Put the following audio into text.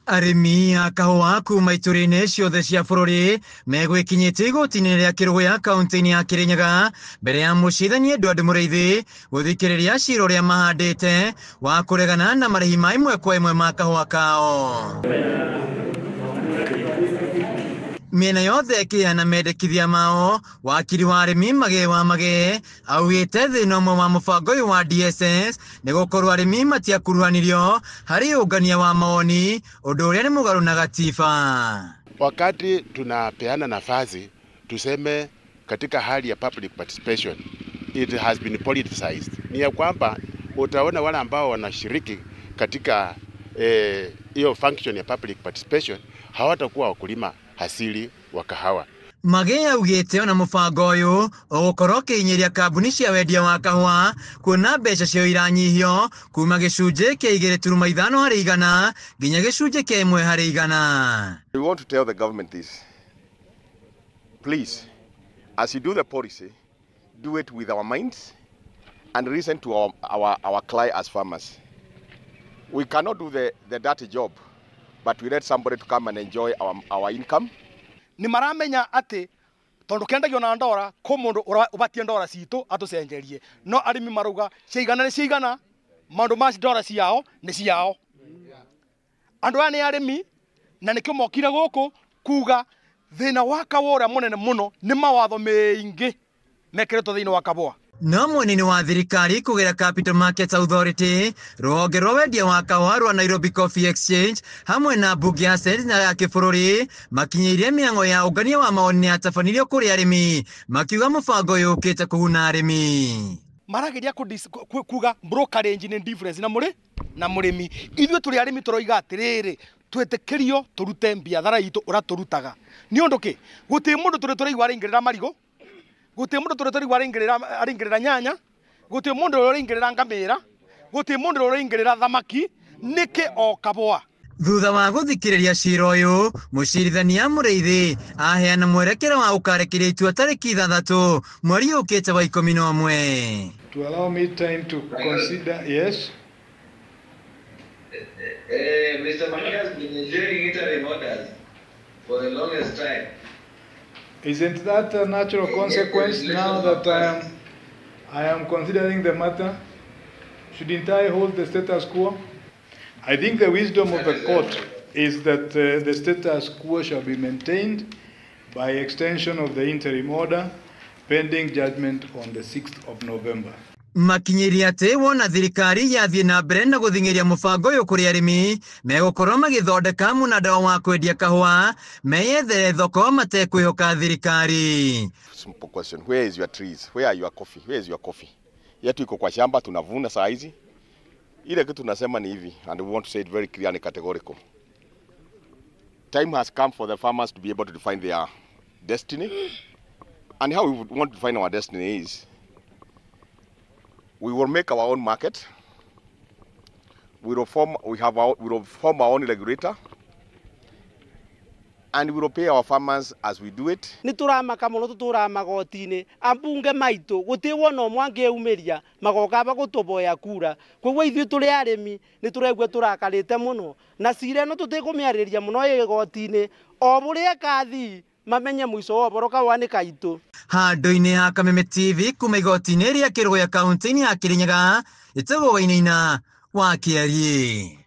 Arĩmi a kahũa kuma ituri-inĩ ciothe cia bũrũri megwĩkinyĩtie igoti-inĩ rĩa Kĩrũgũya kaunti-inĩ ya Kĩrĩnyaga mbere ya mũcirithania Edward Mũrĩithi gũthikĩrĩria cira ũrĩa mahandĩte wa kũregana na marĩhi ma ĩmwe kwa ĩmwe ma kahũa kao. Mĩena yothe ĩkĩheana mendekithia mao, wakiri wa arĩmi Magee wa Magee augĩte thĩna ũmwe wa mũbango ũyũ wa DSS nĩ gũkorwo arĩmi matiakuruhanirio harĩ ũngania wa mawoni, ũndũ ũrĩa nĩ mũgarũ na gatiba. Wakati tunapeana nafasi tuseme katika hali ya public participation it has been politicized, ni ya kwamba utaona wale ambao wanashiriki katika hiyo function ya public participation hawatakuwa wakulima asili wa kahawa. Magee augĩte ona mũbango ũyũ ũgũkorwo ũkĩhinyĩria kambuni cia wendia wa kahũa kuona mbeca ciao iranyihio kuma gĩcunjĩ kĩa 2.5 harĩ igana nginya gĩcunjĩ kĩa 1 harĩ igana. We want to tell the government this. Please, as you do the policy, do it with our minds and listen to our cry as farmers. We cannot do the dirty job, but we let somebody to come and enjoy our income. Ni maramenya ati tondu kendagio na ndora ko mundu ubatie ndora citu atucenjerie no arimi maruga ciigana ni ciigana maundu ma ndora ciao ni ciao andu aya ni arimi na nikio mokire guku kuga thina wa kawa uria munene muno ni mawatho maingi mekiritwo thiini wa kabwa. No mwenene wa thirikari kugera Capital Markets Authority, rũhonge rwa wendia wa kahũa rwa Nairobi Coffee Exchange hamwe na mbunge ya Senate na ya kĩbũrũri makinyĩirie mĩang'o ya ũngania wa mawoni yatabanirio kũrĩ arĩmi makiuga mũbango ũyũ ũkĩte kũguna arĩmi. Marageria kuga brokerage ni difference na mũrĩ na mũrĩmi. Ithuĩ tũrĩ arĩmi tũroiga atĩrĩrĩ twĩtĩkĩrio tũrute biathara itũ ũrĩa tũrutaga. Nĩ ũndũ kĩ gũtirĩ mũndũ tũrĩ tũraigua araingĩrĩra marigũ, gũtirĩ mũndũ tũrĩ tũraigua araingĩrĩra nyanya, gũtirĩ mũndũ ũraingĩrĩra ngamĩra, gũtirĩ mũndũ ũraingĩrĩra thamaki, nĩkĩ o kabũa. Thutha wa gũthikĩrĩria cira ũyũ, mũcirithania Mũrĩithi aheana mwerekero wa gũkarekeria itua tarĩki 6 mweri ũkĩte wa 11. To allow me time to consider, yes. Mr. Magee has been enjoying interim orders for the longest time. Isn't that a natural consequence now that I am considering the matter? Shouldn't I hold the status quo? I think the wisdom of the court is that the status quo shall be maintained by extension of the interim order pending judgment on the 6th of November. Makinyĩria atĩ wona thirikari yathiĩ na mbere na gũthing'ĩria mũbango ũyũ kũrĩ arĩmi megũkorwo magĩthondeka mũnanda wa kwendia kahũa meyethere thoko matekwĩhoka thirikari. Simple question, where is your trees? Where are your coffee? Where is your coffee? Yetu iko kwa shamba tunavuna saa hizi. Ile kitu tunasema ni hivi, and we want to say it very clear and categorical. Time has come for the farmers to be able to define their destiny. And how we would want to define our destiny is we will make our own market. We will form our own regulator, and we will pay our farmers as we do it. Nĩ tũramaka mũno tũtũraga magoti-inĩ ambunge maitũ gũtirĩ wona ũmwe angĩumĩria magoka aba gũtũboya kura. Koguo ithuĩ tũrĩ arĩmi nĩ tũraigua tũrakarĩte mũno na cira ĩno tũtikũmĩarĩria mũno ĩ igoti-inĩ o bũrĩa ĩkathi mamenye mũico wa ũhoro kahũa nĩ kaitũ. Handũ-inĩ ha Kameme TV kuma igoti-inĩ rĩa Kĩrũgũya kaunti-inĩ ya Kĩrĩnyaga, ĩtagwo Wainaina wa Kĩariĩ.